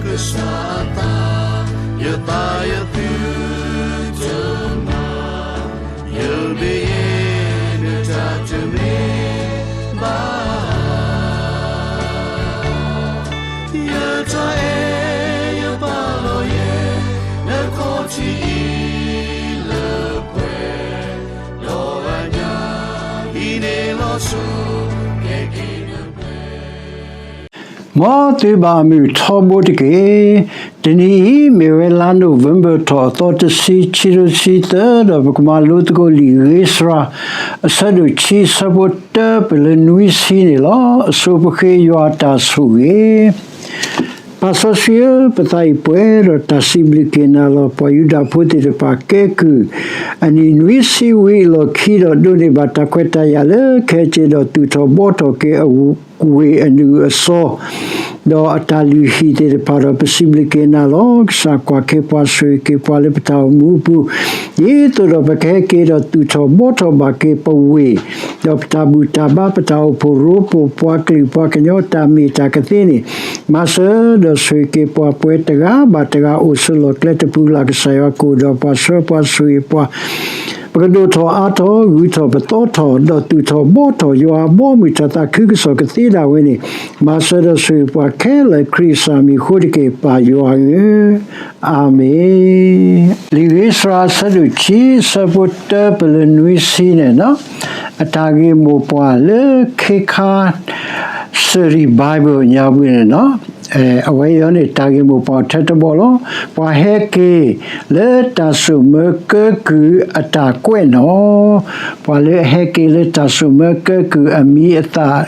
ကစၢ်အသး, ယသးယသုတမၤ, ယမ့ၢ်ယဲ နတၢ်တမ့ၢ်ဘၣ် ယတၢ်အဲၣ်ယပာ်လီၤယဲ နခီၣ်ထံးအံၤလၢပှဲၤ, ဒီးအညၣ်အံၤန့ၣ်လီၤဆီ ကဲက့ၤနပှဲၤ မ်သုဘၣ်မုာ်ထီဘိတက့ၢ်. တနံၤအံၤ မ့ၢ်ဝဲလါနိၣ်ဝ့ဘၢၣ်ထီၣ်အသီတဆံ ခံထိဆံသၢ ဒီးပကမၤလိသကိးလံာ်ဂ့ၤစှၤ အဆၢဒိၣ်ခံ အဆၢဖိတၢပၢၢ်လၢနွံဆံန့ၣ်လီၤ. အစိပဃ့ယွၤအတၢ်ဆိၣ်ဂ့ၤ ပၢ်စီဆှံဧၢ, ပသးအံၤပှဲၤဒီးတၢ်စံးဘျုးက့ၤနၤလီၤ. ပှၤယူဒၤဖိသ့ၣ်တဖၣ်ကဲကုၢ် အနံၣ်နွံဆံဝံၤအလီၢ်ခံဒီး ဒိးန့ၢ်ဘၣ်တၢ်ခွဲးတၢ်ယာ်လၢကဟဲက့ၤဒီးသူၣ်ထီၣ်ဘှီထီၣ်က့ၤအဝ့ၢ်အနုာ်အစီ ဒီးအတၢ်လုၢ်ဟံၣ်သ့ၣ်တဖၣ်ဒီး ပစံးဘျုးက့ၤနၤလီၤ. ကစၢ်ကွၢ်က့ၤပှၤဆိၣ်ဂ့ၤက့ၤပှၤလၢပတၢ်အိၣ်မူအပူၤ ဒ်သိးဒီးပကဟဲက့ၤဒီးသူၣ်ထီၣ်ဘှီထီၣ်ဘၣ်က့ၤပဝ့ၢ် ဒီးပတၢ်ဘူၣ်တၢ်ဘါ ပတၢ်အိၣ်ဖှိၣ်ရိဖှိၣ် ပှၤကလုာ်ပှၤကညီတၢ်မ့ၢ်တၢ်ကသ့န့ၣ် မၤစၢၤဒီးဆိၣ်ဂ့ၤက့ၤပှၤ ပှဲၤတဂၤဘၣ်တဂၤအိၣ်ဆူၣ်လီၢ်ကျဲတပူၤလၢ် ကစၢ်ယွၤကအိၣ်ဒီးပှၤဆှၢပှၤဆိၣ်ဂ့ၤပှၤ ပကဒိၣ်ထီၣ်အါထီၣ် ဂုၤထီၣ်ပသီထီၣ် ဒီးသူၣ်ထီၣ်ဘှီထီၣ် ယွၤအဘီအမုၢ်တၢ်သးခုကစီၣ်ကသ့ဒၣ်ဝဲန့ၣ် မၤစၢၤဒီးဆိၣ်ဂ့ၤပှၤခဲလၢာ် ခရံာ်အမံၤအဃိတက့ၢ် ပၢ်ယွၤဧၢ, အၤမ့ၣ်. လံာ်ဂ့ၤစှၤအဆၢဒိၣ်ခံ အဆၢဖိတၢပၢၢ်လၢနွံဆံန့ၣ် အတၢ်ဂ့ၢ်မိၢ်ပှၢ်လၢခ့ခါ Study Bible ညါပူၤန့ၣ် အဝဲအံၤန့ၣ် တၢ်ဂ့ၢ်မိၢ်ပှၢ်ထဲတဘီလီၤ. ပှၤဟဲက့ၤလၢတၢ်ဆိၣ်မၢကၢကုၢ်အတၢ်ကွဲးနီၣ်, ပှၤလၢအဟဲက့ၤလၢတၢ်ဆိၣ်မၢကၢကုၢ်အမံၤအသၣ်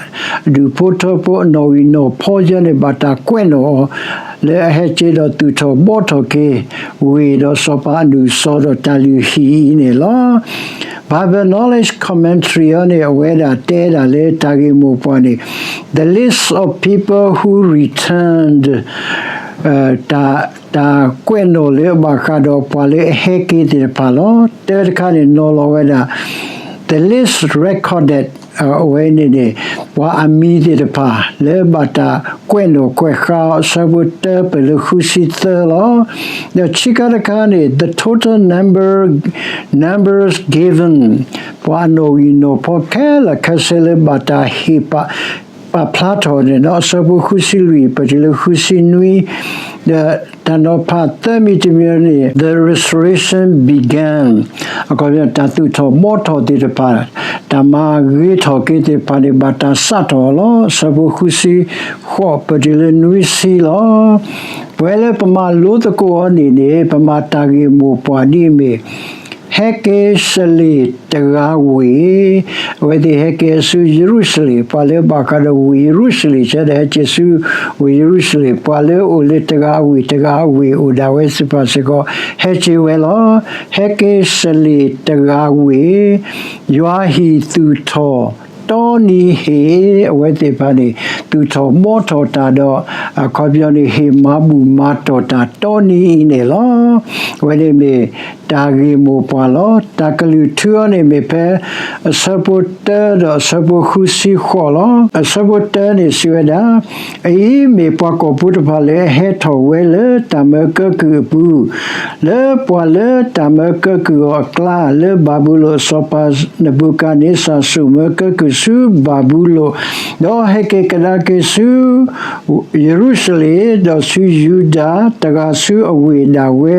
အဒူၣ်ဖိထၢဖိအနီၣ်ဂံၢ်နီၣ်ဖီယဲန့ၣ် ဘၣ်တၢ်ကွဲးနီၣ်အီၤ လၢအဟဲက့ၤဒီးသူၣ်ထီၣ်ဘှီထီၣ်က့ၤ ဝ့ၢ်ဒီးစီၤပၤအနုာ်အစီဒီးတၢ်လုၢ်ဟံၣ်အံၤန့ၣ်လီၤ. Bible Knowledge Commentary အံၤန့ၣ် အဝဲဒၣ်တဲဒၣ်လၢတၢ်ဂ့ၢ်မိၢ်ပှၢ်န့ၣ် The list of people who returned တၢ်ကွဲးနီၣ်လၢအဘၣ်ဃးဒီး ပှၤလၢအဟဲက့ၤသ့ၣ်တဖၣ်လီၤ. တၢတခါန့ၣ် နီၤလီၤဝဲဒၣ် the list recorded အဝဲန့ၣ်န့ၣ် ပှၤအမံၤသ့ၣ်တဖၣ် လၢဘၣ်တၢ်ကွဲးနီၣ်ကွဲးဃါအီၤ အဆၢဖိတၢပၢၢ်လၢဃုဆံသၢလီၤ. ဒီးခံခါတခါန့ၣ် the total number, numbers given ပှၤအနီၣ်ဂံၢ်နီၣ်ဖီခဲလၢာ်ခဲဆ့လၢဘၣ်တၢ်ဟ့ၣ်ပာ်ဖျါထီၣ်န့ၣ်ဒီး အဆၢဖိဃုဆံလွံၢ် ပၢၢ်တုၤလၢဃုဆံနွံ ဒီးတၢ်နီၤဖးသၢမံၤတမံၤန့ၣ် the restoration began အခီပညီ တၢ်သူၣ်ထီၣ်ဘှီထီၣ်သ့ၣ်တဖၣ် တၢ်မၤဂ့ၤထီၣ်က့ၤသ့ၣ်တဖၣ်န့ၣ် ဘၣ်တၢ်စးထီၣ်အီၤလီၤ. အဆၢဖိဃုဆံဃိး ပၢၢ်တုၤလၢနွံဆံလီၤ. ပဝဲလၢပမၤလိသကိးအီၤန့ၣ်န့ၣ် ပမၤတၢ်ဂ့ၢ်မိၢ်ပှၢ်ဒ်အမ့ၢ် ဟဲက့ၤစလ့ၣ်တဂၤဝ့ၢ်, အဝဲသ့ၣ်ဟဲက့ၤဆူယရူၤၡလ့ၣ်, ပှၤလၢဘၣ်ဃးဒီးဝ့ၢ်ယရူၤၡလ့ၣ် ဆၢဒီးဟဲက့ၤဆူဝ့ၢ်ယရူၤၡလ့ၣ်, ပှၤလၢအိၣ်လၢတဂၤအဝ့ၢ်တဂၤအဝ့ၢ်အိၣ်ဒၣ်ဝဲစ့ၢ်ကီး ဟဲက့ၤဝဲလီၤ. ဟဲက့ၤစလ့ၣ်တဂၤဝ့ၢ်, ယွၤဟံၣ်သူၣ်ထီၣ်တီနံၤဟ့ၣ်, အဝဲသ့ၣ်တဖၣ်န့ၣ် သူၣ်ထီၣ်ဘှီထီၣ်တၢ်ဒီး အခီပညီန့ၣ် ဟ့ၣ်မၤဘူၣ်မၤတီၢ်တၢ်တီနံၤအံၤန့ၣ်လီၤ. အဝဲန့ၣ်မ့ၢ်တၢ်ဂ့ၢ်မိၢ်ပှၢ်လီၤ. တၢ်ကလုၢ်ထူအီၤန့ၣ်မ့ၢ်ဖဲ အဆၢဖိတၢဒီးအဆၢဖိဃုဆံဃိးလီၤ. အဆၢဖိတၢန့ၣ်စံးဝဲဒၣ်, အအံၤမ့ၢ်ပှၤကီၢ်ဖိတဖၣ်လၢအဟဲထီၣ်ဝဲလၢတၢ်မၢကၢကုၢ်အပူၤ, လၢပှၤလၢတၢ်မၢကၢကုၢ်အီၤအကျါ လၢဘၤဘူလိၣ်အစီၤပၤနဘူၤခၣ်န့စၢ် စိာ်မၢကၢကုၢ်ဆူဘၤဘူလိၣ်, ဒီးဟဲက့ၤကဒါက့ၤဆူ ယရူၤၡလ့ၣ်, ဒီးဆူယူဒၤ, တဂၤဆူအဝ့ၢ်ဒၣ်ဝဲ,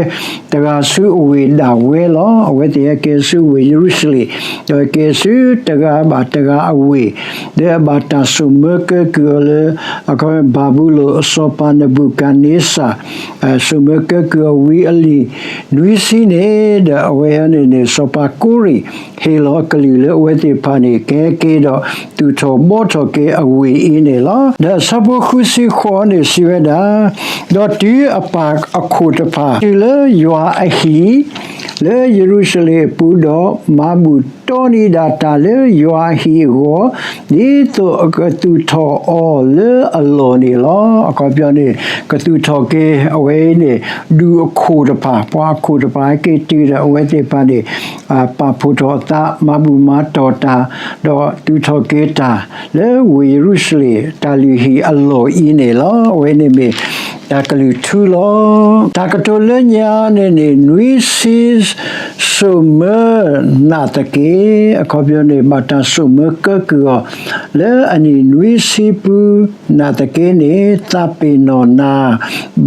တဂၤဆူအဝ့ၢ်ဒၣ်ဝဲလီၤ. အဝဲသ့ၣ်ဟဲက့ၤဆူဝ့ၢ်ယရူၤၡလ့ၣ်, ဒီးဟဲက့ၤဆူတဂၤဘၣ်တဂၤအဝ့ၢ်, လၢအဘၣ်တၢ်စိာ်မၢကၢကုၢ်အီၤလၢ အခီပညီ ဘၤဘူလိၣ်အစီၤပၤနဘူၤခၣ်န့စၢ် စိာ်မၢကၢကုၢ်အီၤဝံၤအလံာ်နွံဆံန့ၣ်, ဒီးအဝဲအံၤန့ၣ်န့ၣ် စီၤပၤကိရ့ၣ် ဟ့ၣ်လီၤအကလုၢ်လၢအဝဲသ့ၣ်တဖၣ်န့ၣ် ကဟဲက့ၤဒီးသူၣ်ထီၣ်ဘှီထီၣ်က့ၤအဝ့ၢ်အံၤန့ၣ်လီၤ. ဒီးအဆၢဖိဃုဆံဃိးန့ၣ်စံးဝဲဒၣ်, ဒီးတုၤအပၢ်အခိၣ်တဖၣ် တုၤလၢယွၤအဟံၣ် လၢယရူၤၡလ့ၣ်အပူၤဒီး မၤဘူၣ်တီနံၤဒၣ်တၢ်လၢယွၤအဟံၣ်အဂီၢ်, ဒ်သိးအကသူၣ်ထီၣ်အီၤလၢအလီၢ်န့ၣ်လီၤ. အခီပညီန့ၣ် ကသူၣ်ထီၣ်က့ၤအဝဲအံၤန့ၣ် ဒူၣ်အခိၣ်တဖၣ်, ပှၤအခိၣ်တဖၣ်ဟဲက့ၤတုၤဒီးအဝဲသ့ၣ်တဖၣ်န့ၣ် ပာ်ဖှိၣ်ထီၣ်အသး မၤဘူၣ်မၤတီၢ်တၢ်, ဒီးသူၣ်ထီၣ်က့ၤတၢ် လၢဝ့ၢ်ယရူၤၡလ့ၣ် တၢ်လုၢ်ဟံၣ်အလီၢ်အံၤန့ၣ်လီၤ. အဝဲန့ၣ်မ့ၢ် တၢ်ကလုၢ်ထူလီၤ. တၢ်ကတိၤလၢညါန့ၣ်န့ၣ် နွံဆံစိာ်မၢနးသက့, အခီပညီန့ၣ် ဘၣ်တၢ်စိာ်မၢကၢကုၢ်အီၤ လၢအနံၣ်နွံဆံပူၤနးသက့န့ၣ် သးပ့ၤနီၣ်နၤ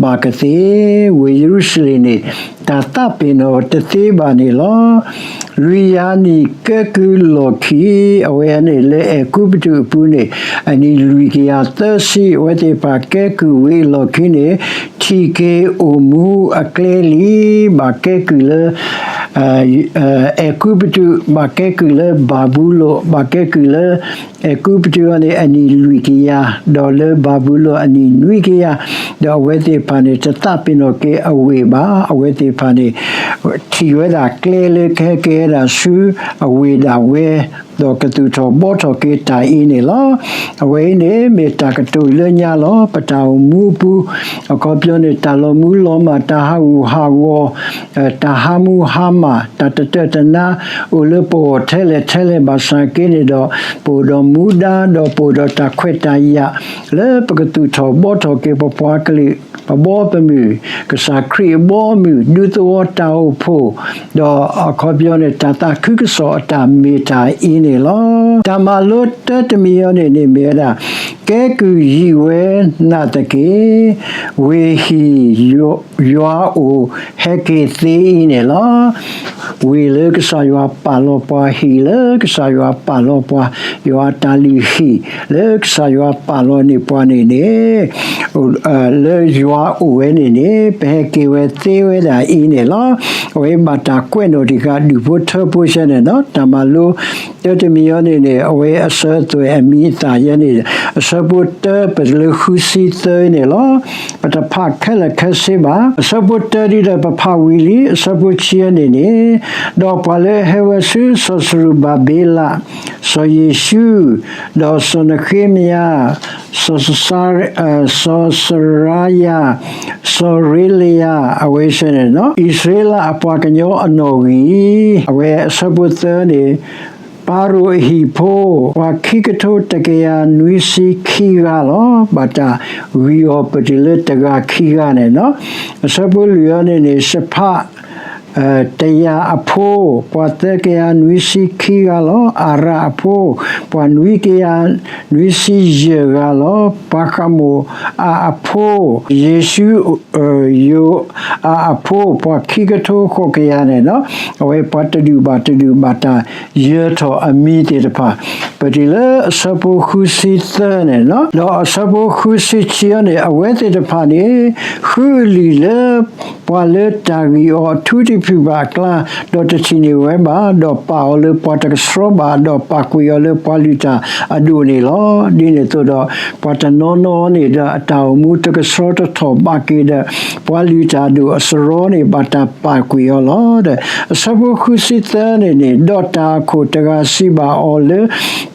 ဘၣ်ကသ့, ဝ့ၢ်ယရူၤၡလ့ၣ်န့ၣ် တၢ်သးပ့ၤနီၣ်တသ့ဘၣ်န့ၣ်လီၤ. လွံၢ်ယၤနံၣ်ကဲကုၢ်လီၢ်ခံ, အဝဲန့ၣ်လၢအဲၤကူပတူးအပူၤန့ၣ် အနံၣ်လွံၢ်ကယၤသၢဆံ, အဝဲသ့ၣ်တဖၣ်ကဲကုၢ်ဝံၤအလီၢ်ခံန့ၣ် ထံၣ်က့ၤအိၣ်မူအကျဲလံ, ဘၣ်ကဲကုၢ်လၢ အဲၤကူပတူး, ဘၣ်ကဲကုၢ်လၢဘၤဘူလိၣ်, ဘၣ်ကဲကုၢ်လၢ အဲၤကူပတူးအံၤန့ၣ် အနံၣ်လွံၢ်ကယၤ, ဒီးလၢဘၤဘူလိၣ်အနံၣ်နွံကယၤ, ဒီးအဝဲသ့ၣ်တဖၣ်န့ၣ် တသးပ့ၤနီၣ်က့ၤအဝ့ၢ်ဘၣ်. အဝဲသ့ၣ်တဖၣ်န့ၣ် ထံၣ်ဝဲဒၣ်ကျဲလၢကဟဲက့ၤဝဲဒၣ်ဆူအဝ့ၢ်ဒၣ်ဝဲ, ဒီးကသူၣ်ထီၣ်ဘှီထီၣ်က့ၤတၢ်အံၤန့ၣ်လီၤ. အဝဲအံၤန့ၣ် မ့ၢ်တၢ်ကတိၤလၢညါလီၤ. ပတၢ်အိၣ်မူအပူၤ အခီပညီန့ၣ် တၢ်လီၤမူလီၤမၢ်, တၢ်ဟးဂူာ်ဟးဂီၤ, တၢ်ဟးမူဟးမၢ်, တၢ်တတၢၢ်တနါ အိၣ်လၢပဂီၢ်ထဲလဲၣ်ထဲလဲၣ်ဘၣ်ဆၣ်က့န့ၣ်ဒီး ပအိၣ်ဒီးမူဒါ ဒီးပအိၣ်ဒီးတၢ်ခွဲးတၢ်ယာ် လၢပကသူၣ်ထီၣ်ဘှီထီၣ်က့ၤပပှၤကလုာ် ပဘီပမုၢ်, ကစၢ်ခရံာ်အဘီအမုၢ်, ဒူသဝီတၢ်အိၣ်ဖှိၣ်, ဒီးအခီပညီန့ၣ် တၢ်သးခုကစီၣ်အတၢ်မ့ၢ်တၢ်အံၤန့ၣ်လီၤ. တၢ်မၤလိတၢတမံၤအံၤန့ၣ်န့ၣ်မ့ၢ်ဝဲဒၣ် ကဲကုၢ်ယံာ်ဝဲနးသက့, ဝ့ၢ်ဟံၣ်ယွၤအိၣ်ဟဲက့ၤသ့အံၤန့ၣ်လီၤ. ဝ့ၢ်လၢကစၢ်ယွၤပာ်လီၤပှၤ, ဟံၣ်လၢကစၢ်ယွၤပာ်လီၤပှၤ, ယွၤတၢ်လုၢ်ဟံၣ်လၢကစၢ်ယွၤပာ်လီၤန့ၢ်ပှၤန့ၣ်န့ၣ် လၢယွၤအိၣ်ဝဲန့ၣ်န့ၣ် ပဟဲက့ၤဝဲသ့ဝဲဒၣ်အံၤန့ၣ်လီၤ. အဝဲဘၣ်တၢ်ကွဲးနီၣ်တံၢ်ဃာ်ဒူၣ်ဖိထၢဖိဆဲန့ၣ်လီၤ. တၢ်မၤလိတၢတမံၤအံၤန့ၣ်န့ၣ် အဝဲအစၢၤအသွဲၣ်အမံၤအသၣ်ယဲန့ၣ် အဆၢဖိတၢပတုၤလၢဃုဆံသၢန့ၣ်လီၤ. ပတဖးခဲလၢာ်ခဲဆ့ဘၣ်. အဆၢဖိတၢဒ်ဒီးပဖးဝံၤလံ, အဆၢဖိခံန့ၣ်န့ၣ်, ဒီးပှၤလၢအဟဲဝဲဆူစီၤစရူၤဘၤဘ့လး, စီၤယ့ၣ်ၡူး, ဒီးစီၤနဃ့မယၤ, စီၤစရါယၤ, စီၤရ့လယၤ, အဝဲဆဲန့ၣ် အံၣ်စရ့လးအပှၤကညီအနီၣ်ဂံၢ်, အဝဲအဆၢဖိသၢန့ၣ် ပၤရိၣ်အဟံၣ်ဖိ ပှၤခံကထိတကယၤနွံဆံခံဂၤလီၤ. ဘၣ်တၢ်ဂံၢ်အီၤပတုၤလၢတဂၤခံဂၤန့ၣ်လီၤ. အဆၢဖိလွံၢ်အံၤန့ၣ်န့ၣ် ၡဖး တယၤအဖိ, ပှၤသၢကယၤနွံဆံခံဂၤလီၤ. အၤရၣ်အဖိ, ပှၤနွံကယၤနွံဆံယဲၢ်ဂၤလီၤ. ပှၤဃမိၣ်အၤအဖိ, ယ့ၣ်ၡူး ယိၤအၤအဖိ, ပှၤခံကထိဃိးကယၤန့ၣ်လီၤ. အဝဲပှၤတဒူၣ်ဘၣ်တဒူၣ်ဘၣ်တၢ်ယၢၤထီၣ်အမံၤသ့ၣ်တဖၣ် ပတုၤလၢအဆၢဖိဃုဆံသၢန့ၣ်လီၤ. ဒီးအဆၢဖိဃုဆံခံအံၤန့ၣ် အဝဲသ့ၣ်တဖၣ်န့ၣ် ဃုအလံာ်လၢ ပှၤလၢတၢ်ဂံၢ်အီၤအထူတဖုၣ်ဘၣ်အကျါ, ဒီးတထံၣ်န့ၢ်ဝဲဘၣ်, ဒီးပာ်အီၤလၢပှၤတကဆှီဘၣ်, ဒီးပာ်ကွံာ်အီၤလၢပှၤလုၢ်တၢ်အဒိၣ်န့ၣ်လီၤ. ဒ်န့ၣ်အသိးဒီး ပှၤတနီၤနီၤန့ၣ်ဒီး အတၢ်အိၣ်မူတကဆှီတထီၣ်ဘၣ်က့ၤဒီး ပှၤလုၢ်တၢ်အဒိၣ်အစရီန့ၣ် ဘၣ်တၢ်ပာ်ကွံာ်အီၤလီၤ. အဆၢဖိဃုဆံသၢန့ၣ်န့ၣ်, ဒီးတၢ်အခိၣ်တဂၤစံးဘၣ်အီၤလၢ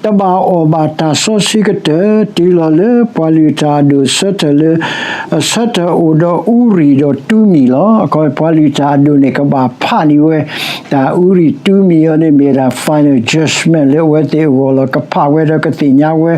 တဘၣ်အီၣ်ဘၣ်တၢ်စီဆှံကတၢၢ်, တုၤလီၤလၢပှၤလုၢ်တၢ်အဒိၣ်ဆၢထၢၣ်လၢ အဆၢထၢၣ်အိၣ်ဒီးအူရံၣ်ဒီးတူမံၤလီၤ. အခီပညီ ပှၤလုၢ်တၢ်အဒိၣ်န့ၣ် ကဘၣ်ဖးန့ၢ်ဝဲ တၢ်အူရံၣ်တူမံၤအံၤန့ၣ်မ့ၢ်ဒၣ် final judgment လၢအဝဲသ့ၣ်အဂီၢ်လီၤ. ကဖးဝဲဒီးကသ့ၣ်ညါဝဲ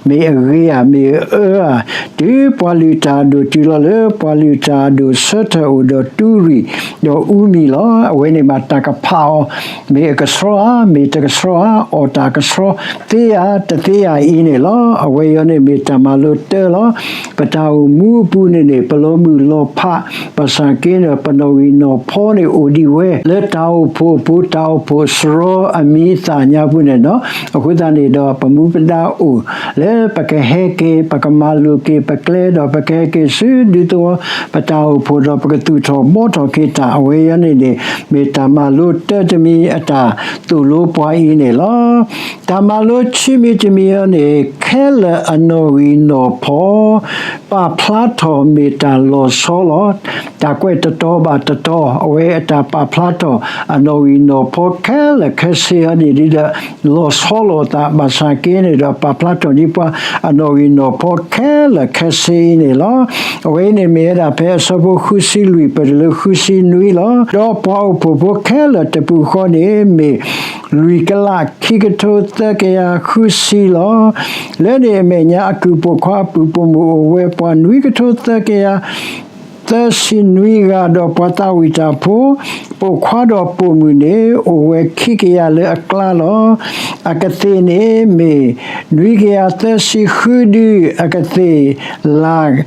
မ့ၢ်အဂ့ၤဧါ မ့ၢ်အအၢဧါ, တုၤပှၤလုၢ်တၢ်အဒိၣ်တုၤလီၤလၢ ပှၤလုၢ်တၢ်အဒိၣ်ဆၢထၢၣ်အိၣ်ဒီးတူရံၣ် ဒီးအူမံၤလီၤ. အဝဲန့ၣ်မ့ၢ်တၢ်ကဖးအီၤ မ့ၢ်အကဆှီဧါ မ့ၢ်တကဆှီဧါ, အီၣ်တၢ်ကဆှီသ့ဧါ တသ့ဧါအံၤန့ၣ်လီၤ. အဝဲအံၤန့ၣ်မ့ၢ်တၢ်မၤလိတၢလီၤ. ပတၢ်အိၣ်မူအပူၤန့ၣ်န့ၣ် ပလီၤမုၢ်လီၤဖး ဘၣ်ဆၣ်က့န့ၣ် ပနီၣ်ဂံၢ်နီၣ်ဖီန့ၣ်အိၣ်ဒံးဝဲ လၢတၢ်အိၣ်ဖှိၣ်အပူၤ တၢ်အိၣ်ဖှိၣ်စရီအမံၤအသၣ်ညါပူၤန့ၣ်လီၤ. အဃိသတးန့ၣ်ဒီး ပမူပဒါအိၣ်လၢပကဟဲက့ၤ ပကမၤလိာ်က့ၤပကျဲ ဒီးပကဟဲက့ၤဆူဒူသဝီ ပတၢ်အိၣ်ဖှိၣ်ဒီး ပကသူၣ်ထီၣ်ဘှီထီၣ်က့ၤတၢ် အဝဲအံၤန့ၣ်န့ၣ် မ့ၢ်တၢ်မၤလိတၢတမံၤအတၢ်သိၣ်လိပှၤအံၤန့ၣ်လီၤ. တၢ်မၤလိခံမံၤတမံၤအံၤန့ၣ် ခဲလၢာ်အနီၣ်ဂံၢ်နီၣ်ဖီ ပာ်ဖျါထီၣ်မ့ၢ်တၢ်လီၤဆီလီၤ. တၢ်ကွဲးတတီၤဘၣ်တတီၤ အဝဲအတၢ်ပာ်ဖျါထီၣ် အနီၣ်ဂံၢ်နီၣ်ဖီခဲလၢာ်ခဲဆ့အံၤန့ၣ် ဒ်ဒီး လီၤဆီလိာ်အသး ဘၣ်ဆၣ်က့န့ၣ်ဒီး ပာ်ဖျါထီၣ်ဒ်ပှၤအနီၣ်ဂံၢ်နီၣ်ဖီခဲလၢာ်ခဲဆ့အံၤန့ၣ်လီၤ. အဝဲအံၤန့ၣ်မ့ၢ်ဝဲဒၣ်ဖဲအဆၢဖိဃုဆံလွံၢ် ပတုၤလၢဃုဆံနွံလီၤ. ဒီးပှၤအိၣ်ဖှိၣ်ဖိခဲလၢာ်တပူၤဃီန့ၣ် မ့ၢ် လွံၢ်ကလး ခံကထိသၢကယၤဃုဆံလီၤ. လၢန့ၣ်အမဲာ်ညါ အကုၢ်ပိာ်ခွါအပုၢ်ပိာ်မုၣ်အိၣ်ဝဲပှၤနွံကထိသၢကယၤ သၢဆံနွံဂၤ, ဒီးပှၤသးဝံၣ်တၢ်ဖိ ပိာ်ခွါဒီးပိာ်မုၣ်န့ၣ် အိၣ်ဝဲခံကယၤလၢအကျါလီၤ. အကသ့ၣ်န့ၣ်မ့ၢ် နွံကယၤသၢဆံဃုဒု, အကသ့ၣ်လၤ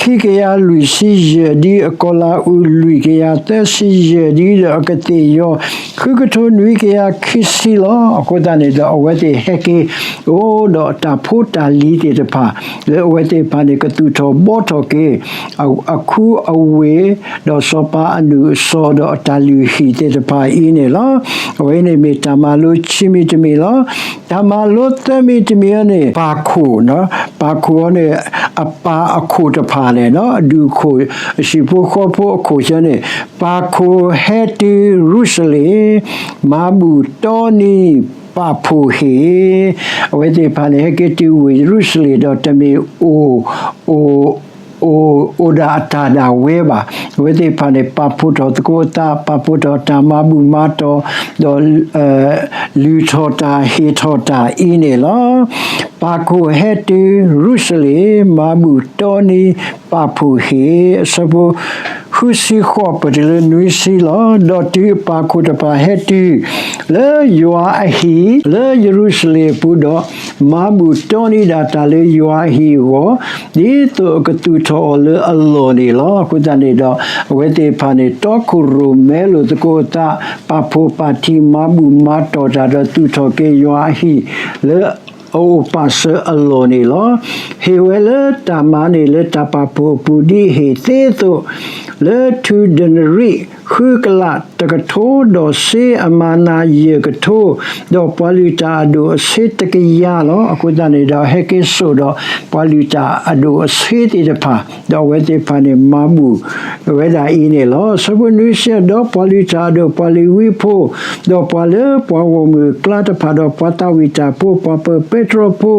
ခံကယၤလွံၢ်ဆံယဲၢ်ဒု, အကီၢ်လၤအူ လွံၢ်ကယၤသၢဆံယဲၢ်ဒု, ဒီးအကသ့ၣ်ယီၤ ဃုကထိနွံကယၤခံဆံလီၤ. အဃိသတးန့ၣ်ဒီး အဝဲသ့ၣ်ဟဲက့ၤ အိၣ်ဒီးတၢ်ဖိတၢ်လံၤသ့ၣ်တဖၣ် လၢအဝဲသ့ၣ်တဖၣ်န့ၣ် ကသူၣ်ထီၣ်ဘှီထီၣ်က့ၤ အခူအဝ့ၢ် ဒီးစီၤပၤအနုာ်အစီၤ ဒီးအတၢ်လုၢ်ဟံၣ်သ့ၣ်တဖၣ်အံၤန့ၣ်လီၤ. အဝဲန့ၣ်မ့ၢ်တၢ်မၤလိခံမံၤတမံၤလီၤ. တၢ်မၤလိသၢမံၤတမံၤန့ၣ် ပၢ်ခိၣ်, ပၢ်ခိၣ်အံၤန့ၣ် အပၢ်အခိၣ်တဖၣ်န့ၣ် အဒူၣ်ခိၣ် အဟံၣ်ဖိဃီဖိအခိၣ်ဆၢန့ၣ် ပၢ်ခိၣ်ဟဲတုၤရူၤၡလ့ၣ် မၤဘူၣ်တီနံၤပာ်ဖှိၣ်ဟ့ၣ်, အဝဲသ့ၣ်တဖၣ်န့ၣ် ဟဲက့ၤတုၤဝ့ၢ်ယရူၤၡလ့ၣ်ဒီး တမ့ၢ်အိၣ် အိၣ် အိၣ်ဒၣ်အတၢ်ဒၣ်ဝဲဘၣ်. အဝဲသ့ၣ်တဖၣ်န့ၣ် ပာ်ဖှိၣ်ထီၣ်သကိးအသး, ပာ်ဖှိၣ်ထီၣ်တၢ်မၤဘူၣ်မၤတီၢ်, ဒီး လုၢ်ထီၣ်တၢ်ဟ့ၣ်ထီၣ်တၢ်အံၤန့ၣ်လီၤ. ပၢ်ခိၣ်ဟဲတုၤရူၤၡလ့ၣ် မၤဘူၣ်တီနံၤပာ်ဖှိၣ်ဟ့ၣ်, အဆၢဖိ ဃုဆံဃိး ပတုၤလၢနွံဆံလီၤ. ဒီးတုၤအပၢ်ခိၣ်တဖၣ်ဟဲတုၤ လၢယွၤအဟံၣ် လၢယရူၤၡလ့ၣ်အပူၤဒီး မၤဘူၣ်တီနံၤဒၣ်တၢ်လၢယွၤအဟံၣ်အဂီၢ်, ဒ်သိးအကသူၣ်ထီၣ်အီၤလၢအလီၢ်န့ၣ်လီၤ. အဃိသတးန့ၣ်ဒီး အဝဲသ့ၣ်တဖၣ်န့ၣ် တီခိၣ်ရိၣ်မဲလိာ်သကိးအသး, ပာ်ဖှိၣ်ပာ်ထံ မၤဘူၣ်မၤတီၢ်တၢ်ဒီး သူၣ်ထီၣ်က့ၤယွၤအဟံၣ် လၢ အအိၣ်ပာ်စၢၤအလီၢ်န့ၣ်လီၤ. ဟ့ၣ်ဝဲလၢတၢ်မၤန့ၢ်လၢတၢ်ပာ်ဖှိၣ်အပူၤ ဒ်အဟ့ၣ်သ့အသိး, လၢထူဒနရံၣ်ဃုကလးတကထိ, ဒီးစ့အမၤနၤယဲၢ်ကထိ, ဒီးပှၤလုၢ်တၢ်အဒိၣ်အဆ့တကယၤလီၤ. အဃိသတးန့ၣ်ဒီး ဟဲက့ၤစိာ်ဒီးပှၤလုၢ်တၢ်အဒိၣ်အဆ့သ့ၣ်တဖၣ်, ဒီးအဝဲသ့ၣ်တဖၣ်န့ၣ် မၤဘူၣ်ဝဲဒၣ်အံၤန့ၣ်လီၤ. အဆၢဖိနွံဆံ ဒီးပှၤလုၢ်တၢ်အဒိၣ်, ပှၤလ့ၤဝံဖိ, ဒီးပှၤလၢပှၤဂီၢ်မုၢ်အကျါတဖၣ်, ဒီးပှၤသးဝံၣ်တၢ်ဖိ, ပှၤပၢၤပဲတြီဖိ,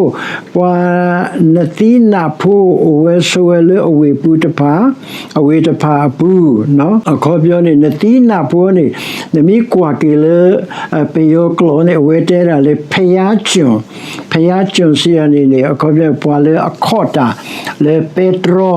ပှၤနသံနးဖိ အိၣ်ဝဲဆိးဝဲလၢအဝ့ၢ်ပူၤတဖၣ်, အဝ့ၢ်တဖၣ်အပူၤ, အခီပညီန့ၣ် နသံနးဖိန့ၣ် နမ့ၢ်ကွၢ်က့ၤလၢ ပယီၤကျိာ်န့ၣ် အဝဲတဲဒၣ်လၢ ဖယါကၠိၣ်, ဖယါကၠိၣ်စံးယၤန့ၣ်န့ၣ် အခီပညီ ပှၤလၢအခီၣ်တၢ်လၢပဲတြီ,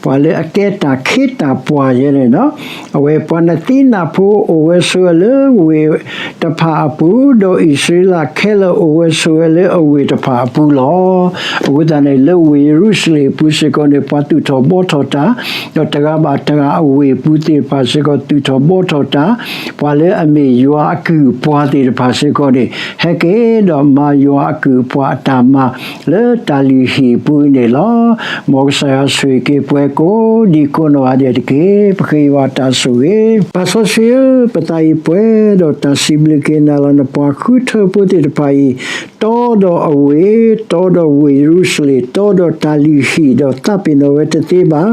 ပှၤလၢအကဲတၢ်ခ့တၢ်ပှၤယဲန့ၣ်, အဝဲပှၤနသံနးဖိ အိၣ်ဝဲဆိးဝဲလၢဝ့ၢ်တဖၣ်အပူၤ, ဒီးအံၣ်စရ့လးခဲလၢာ် အိၣ်ဝဲဆိးဝဲလၢအဝ့ၢ်တဖၣ်အပူၤလီၤ. အဃိသတးန့ၣ် လၢဝ့ၢ်ယရူၤၡလ့ၣ်အပူၤစ့ၢ်ကီးန့ၣ် ပှၤသူၣ်ထီၣ်ဘှီထီၣ်တၢ်, ဒီးတဂၤဘၣ်တဂၤအဝ့ၢ်အပူၤသ့ၣ်တဖၣ်စ့ၢ်ကီး သူၣ်ထီၣ်ဘှီထီၣ်တၢ်, ပှၤလၢအမ့ၢ်ယွၤအကုၢ်အပှၤသ့ၣ်တဖၣ်စ့ၢ်ကီးန့ၣ် ဟဲက့ၤဒီးမၤယွၤအကုၢ်အပှၤအတၢ်မၤ လၢတၢ်လုၢ်ဟံၣ်အပူၤန့ၣ်လီၤ. မ်ကစၢ်ယွၤဆိၣ်ဂ့ၤက့ၤပှၤကိးဒံကိးနီၢ်ဂၤဒဲးတက့ၢ်. ပဃ့ယွၤတၢ်ဆိၣ်ဂ့ၤ. ပၢ်စီဆှံဧၢ, ပသးအံၤပှဲၤဒီးတၢ်စံးဘျုးက့ၤနၤလီၤ. နပှၤဃုထၢဖိသ့ၣ်တဖၣ်အံၤ တီဒီးအဝ့ၢ်, တီဒီးဝ့ၢ်ယရူၤၡလ့ၣ်, တီဒီးတၢ်လုၢ်ဟံၣ်, ဒီးသးပ့ၤနီၣ်ဝဲတသ့ဘၣ်.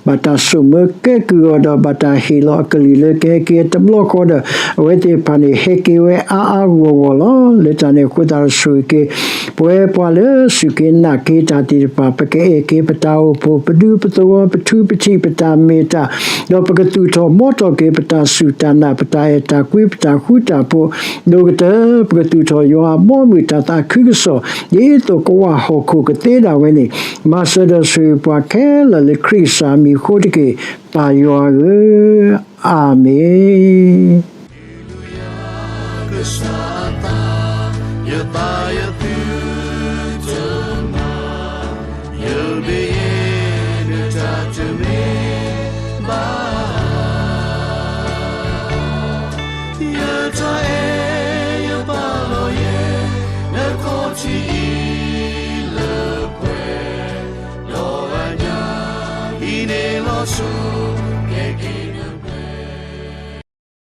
ဘၣ်တၢ်ဆိၣ်မၢကဲကုၢ်အီၤဒီး ဘၣ်တၢ်ဟ့ၣ်လီၤအကလုၢ်လၢကဟဲက့ၤတဘျီဃီဒီး အဝဲသ့ၣ်တဖၣ်န့ၣ် ဟဲက့ၤဝဲအါအါဂီၢ်ဂီၢ်လီၤ. လၢတၢ်န့ၣ်အဃိသတးဒီး ဆိၣ်ဂ့ၤက့ၤ ပဝဲပှၤလၢစူၢ်က့ၤနာ်က့ၤတၢ်သ့ၣ်တဖၣ် ပကအဲၣ်က့ၤပတၢ်အိၣ်ဖှိၣ်, ပဒူပသဝီ, ပထူပထံး, ပတၢ်မ့ၢ်တၢ်, ဒီးပကသူၣ်ထီၣ်ဘှီထီၣ်က့ၤ ပတၢ်စူၢ်တၢ်နာ်, ပတၢ်အဲၣ်တၢ်ကွံ, ပတၢ်ဃူတၢ်ဖိး, ဒိၣ်ကတၢၢ် ပကသူၣ်ထီၣ်ယွၤအဘီအမုၢ်တၢ်သးခုကစီၣ်, ဒ်သိးကဝၢ်ဟီၣ်ခိၣ်ကသ့ဒၣ်ဝဲန့ၣ်, မၤစၢၤဒီးဆိၣ်ဂ့ၤပှၤခဲလၢာ်လၢခရံာ်ကစၢ်အမံၤအဃိတက့ၢ်, ပၢ်ယွၤဧၢ, အၤမ့ၣ်.